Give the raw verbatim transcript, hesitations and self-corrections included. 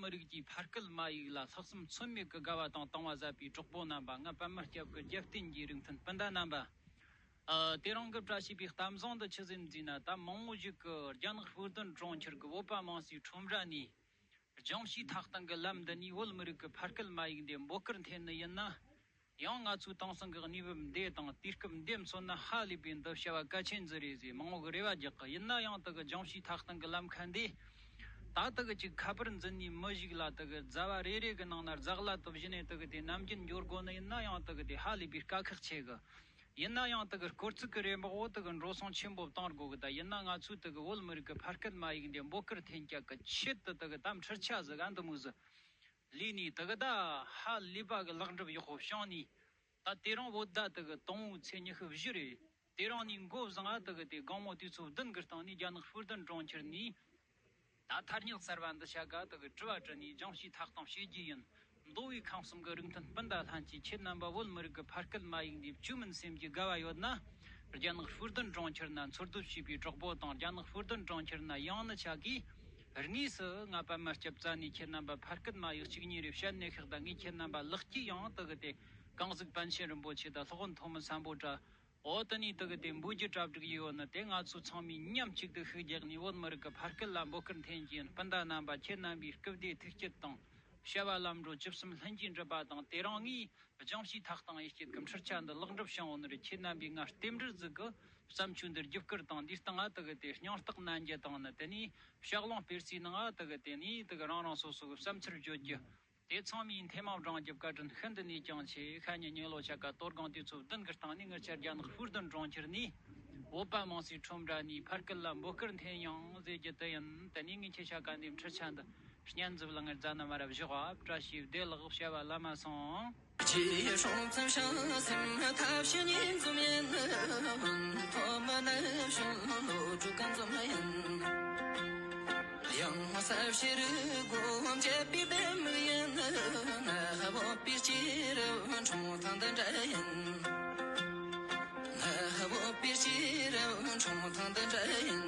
མི་རིགས་ཀྱི་ཕ་སྐད་མ་ཡིག་ལ་ལྷག་བསམ་ཚོད་མེད་ཀྱི་དགའ་བ་དང་དང་བ་ཟབ་པའི་གྲོགས་པོ་རྣམ་པ། ང་པདྨ་སྐྱབས་ཀྱི་རྒྱབ་རྟེན་གྱི་རིགས་མཐུན་སྤུན་ཟླ་རྣམ་པ། ཨ། དེ་རིང་གི་བཀྲ་ཤིས་པའི་གཏམ་བཟང་འདི་ཆི་ཟིག་ཡིན་ན། ད་མང་བོ་ཞིག་གིས་རྒྱ་ནག་ཧྥུ་ཏན་གྲོང་ཁྱེར་གྱི་བོད་པ་མང་སའི་ཁྲོམ་ར་ནས། རྒྱང་ཤེལ་ཐག་སྟེང་གི་ལམ་འདི་ནས་བོད་མི་རིགས་ཀྱི་ཕ་སྐད་མ་ཡིག་འདི་འབོད་སྐུལ་འཐེན་ནི་ཡིན་ན། ཡང་ང་ཚོའི་དེང་སང་གི་གནས་བབ་འདི་དང་དུས་སྐབས་འདི་མཚོན་ན། ཧ་ལས་པའི་འདི་བྱ་བ་གལ་ཆེན་ཟིག་རེད་ཟེར་མང་བོ་གིས་རེ་བ་རྒྱག་གི། ཡིན་ན་ཡང་དེ་གི་རྒྱང་ཤེལ་ཐག་སྟེང་གི་ལམ་ཁ་འདི་ད་དེ་གི་ཅིག་ཁ་པར་འཛིན་ནི་མི་ཞིག་ལ་དེ་གི་ཟླ་བ་རེ་རེ་གི་ནང་ན་ཟླ་གླ་དུ་བཞི་ནས་དེ་གི་དེ་ནམ་རྒྱུན་འབྱོར་དགོས་ནི་ཡིན་ན་ཡང་དེ་གི་དེ་ཧ་ལས་པའི་དཀའ་ཁག་ཆེ་གི། ཡིན་ན་ཡང་དེ་གི་སྐོར་ཚིག་གི་རེ་འབོག་འོ་དེ་གི་འགྲོ་སོང་ཆེན་པོ་བཏང་དགོས་གི། ད་ཡིན་ན་ང་ཚོས་དེ་གི་བོད་མི་རིགས་ཀྱི་ཕ་སྐད་མ་ཡིག་འདི་འབོད་སྐུལ་འཐེན་རྒྱུ་གི་ཆེད་དུ་དེ་གི་དམ་འཁྲུལ་ཆ་ཟིག་ཨ་འདི་མོ་ཟིག་ལས་ནས། དེ་གི་ད་ཧ་ལས་པ་གི་ལེགས་འགྲུབ་ཡག་པོ་བྱུང་ནས། ད་དེ་རིང་བོད་ཟླ་དེ་གི་དང་པོའི་ཚེས་ཉི་ཤུ་བཞི་རེད། དེ་རིང་ནས་འགོ་བཟུང་ཨ་དེ་གི་དེ་དགོང་མོ་དུས་ཚོད་བདུན་གི་སྟེང་ནས་རྒྱ་ནག་ཧྥུ་ཏན་གྲོང་ཁྱེར་ནས། ད་ཐ་སྙད་གསར་བ་འདི་བྱ་དགའ་དེ་གི་དྲི་བ་དྲི་ནས་རྒྱང་ཤེལ་ཐག་སྟེང་བྱེད་རྒྱུ་ཡིན། མདོ་དབུས་ཁམས་གསུམ་གི་རིགས་མཐུན་སྤུན་ཟླ་ལྷན་སྐྱེས། ཁྱེད་རྣམ་པ་བོད་མི་རིགས་ཀྱི་ཕ་སྐད་མ་ཡིག་འདི་བཅོས་མིན་སེམས་ཀྱི་དགའ་བ་ཡོད་ན། རྒྱ་ནག་ཧྥུ་ཏན་གྲོང་ཁྱེར་ན་འཚོ་སྡོད་བྱེད་པའི་གྲོགས་པོ་དང་། རྒྱ་ནག་ཧྥུ་ཏན་གྲོང་ཁྱེར་ན་ཡང་ན་ཆ་གིས་དངོས་སུ་ང་པདྨ་སྐྱབས་རྩ་ནས་ཁྱེད་རྣམ་པ་ཕ་སྐད་མ་ཡིག་གཅིག་གཉིས་རེ་བཤད་ནས་ཤག་ད་ངས་ཁྱེད་རྣམ་པ་ལེགས་སྐྱེས་ཡང་དེ་གི་དེ་གང་ཟིག་པཎ་ཆེན་རིན་པོ་ཆེ་དང་སློབ་དཔོན་ཐོན་མི་སམ་བྷོ་ཊ། འོ་དེ་ནས་དེ་གི་དེ་འབུལ་རྒྱུ་གྲ་སྒྲིག་ཡོད་ནི་དེ། ང་ཚོ་ཚང་མས་མཉམ་གཅིག་ཏུ་ཤུགས་རྒྱག་ནས་བོད་མི་རིགས་ཀྱི་ཕ་སྐད་ལ་འབོད་སྐུལ་འཐེན་གྱི་ཡིན། སྤུན་ཟླ་རྣམ་པ། ཁྱེད་རྣམ་པའི་སྐུ་བདེ་ཐུགས་བསྐྱེད་དང་། བྱ་བ་ལམ་འགྲོ་བཅུ་གསུམ་ལྷུན་གྱིས་འགྲུབ་པ་དང་། དེ་རིང་ངས་རྒྱང་ཤེལ་ཐག་སྟེང་ཡི་སྐྱེད་ཀྱི་འཕྲུལ་ཆ་འདི་ལེགས་འགྲུབ་བྱུང་ཡོད་ནི་རེད། ཁྱེད་རྣམ་པས་ང་རྟེན་འབྲེལ་ཟིག་གི་བརྩམས་ཆོས་འདི་བརྒྱུད་བསྐུར་དང་། འདིའི་སྟེང་ང་དེ་གི་དེ་སྙིང་སྟོབས་གནང་རྒྱུ་དང་ནི། དེ་ནས་ཕྱག་ལུང་སྤེལ་སའི་ནང་ང་དེ་གི་དེ་ནས་དེ་གི་རང་རང་སོ་སོ་གི་བསམ་ཚུལ་བརྗོད་རྒྱུ། དེ་ཚང་མས་འཐེན་མ་བགྲང་རྒྱུ་བཀའ་དྲིན་ཤིན་ཏུ་ནས་ཀྱང་ཆེ། ཤ་ཉེ་ཉེ་ལོ་ཆ་ག་དོ་དགོང་དུས་ཚོད་བདུན་གི་སྟེང་ནས་ངེད་ཆ་རྒྱ་ནག་ཧྥུ་ཏན་གྲོང་ཁྱེར་ནས་བོད་པ་མང་སའི་ཁྲོམ་ར་ནས་ཕ་སྐད་ལ་འབོད་སྐུལ་འཐེན་ཡང་ཟེར་རྒྱུ་དེ་ཡིན། དེ་ནས་ངས་ཁྱེད་ཆ་ག་འདི་འཕྲུལ་ཆ་འདི་སྙན་འཛུབ་ལ་ངར་རྫ་ན་མ་རབ་བཞག་བཀྲ་ཤིས་བདེ་ལེགས། བྱ་བ་ལམ་སོང་། རྗེས་སྲུང་ཙམ་བྱ་སེམས་ཐབས་ཤེས་ཉིན་འཛོམས་ཡིན། ཐོག་མ་ནུབ་བྱུང་ལོ་དྲུག་ག་འཛོམས་ཡིན། ཡང་ས་ཕྱི་རུ་སྒོམ་བྱེད་པའི་བདེན་མི་ཡིན། ང་བོད་པའི་སྐྱེས་རབས་འཁྲུངས་ཐང་འདི་འདྲ་ཡིན། ང་བོད་པའི་སྐྱེས་རབས་འཁྲུངས་ཐང་འདི་འདྲ་ཡིན།